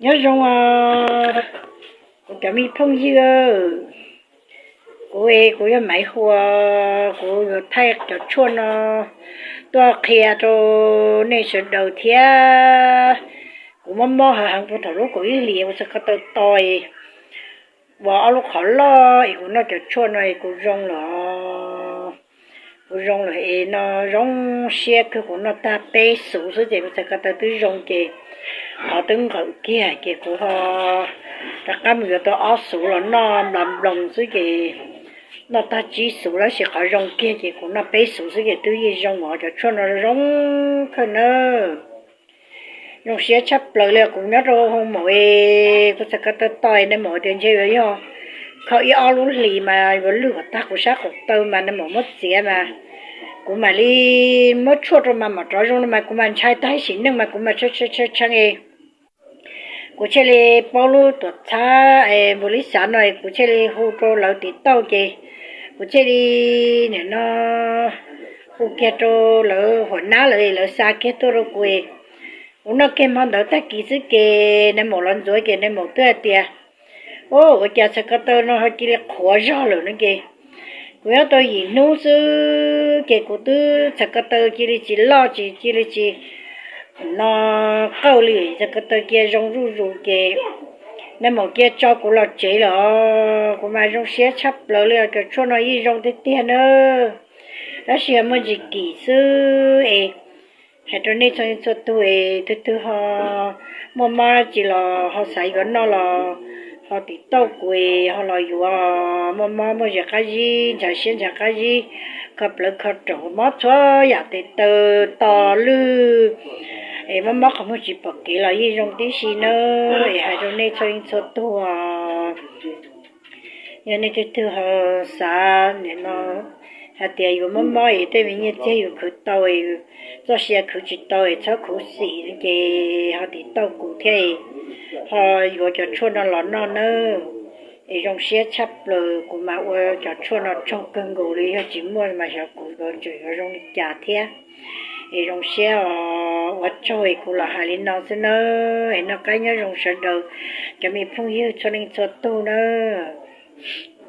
Nyob zoo os, kuv cov me phooj ywg, kuv es kuv yog Maiv Huas, kuv yuav thaij cov tshuaj no tuaj qhia rau nej sawv daws thiab. Kuv mob mob heev heev puag thaum lub kaum ib hlis kuv txhais ko taw to es ua ob lub qhov loj es kuv noj cov tshuaj no es kuv zoo lawm. Kuv zoo lawm es no zoo siab kawg, kuv noj tag peb xuv xwb ces kuv txhais ko taw twb zoo ces qhov twb nqawm kiag ces kuv ho rov qab mus yuav tau ob xuv los noj nplas nploos xwb ces noj tag tsib xuv tab sis qhov zoo kiag ces kuv noj peb xuv xwb ces twb yeej zoo os. Cov tshuaj no zoo kawg nawb. Zoo siab tshaj plaws li. Kuv nyob rau hoo maum es kuv txhais ko taw to es nais maum tias ntshe yuav yog kho ib ob lub hlis mas yuav lwj kom tag kuv sab qaum taw mas nais maum muab txiav mas kuv mam li muab tshuaj rau mas mam rov zoo no mas kuv mas ntshai tag sim neej mas kuv mas tshee tshee tshee es kuv thiaj li paub lub tuam txhab npaum li xav no es kuv thiaj li hu rau lawv tim tauj ces kuv thiaj li nim no hu kiag rau lawv huam nab lawv, lawv xa kiag tuaj rau kuv es kuv noj kiag hmo ntawd tag kis xwb ces nais maum los ntxuav ces nais maum twb hais tias, Ua cas txhais ko taw no ho cia li qhuav zog lawm no ces kuv nyob tau yim hnub xwb ces kuv twb txhais ko taw cia li tsis loj tsis cia li tsis no qawj li, txhais ko taw cia zoo zuj zus ces nais maum cia tso kuv los tsev lawm. Kuv mas zoo siab tshaj plaws li os, cov tshuaj no yeej zoo tiag tiag nawb. Tab sis yog muaj ntsis kim xwb es hais rau nej txhua leej txhua tug es twg twg ho muaj mob dab tsi los ho xav yuav noj los ho tim tauj kuv es ho los yuav. Muaj mob muaj zis qab zib, ntshav siab ntshav qab zib, kho plawv kho raum, mob txhua yam tes taw, to lwj es mob mob qhov muag tsis pom kev los yeej zoo tib si nawb. Es hais rau nej txhua leej txhua tug, yog nej twg twg ho xav nim no hais tias yuav mob mob es tej me nyiaj txiag yus khwv tau, txoj sia khwv tsis tau es txhob khuv xim ces ho tim tauj kuv thiab ho yuav cov tshuaj no los noj nawb. Es zoo siab tshaj plaws, kuv mas ua cov tshuaj no tsaug kawg nkaus li, yog tsis muaj mas xyov kuv yuav tseem yuav zoo li cas thiab. Es zoo siab os, ua tsaug es kuv los hais li no xwb nawb. Es noj qab nyob zoo sawv daws cov me phooj ywg txhua leej txhua tug nawb.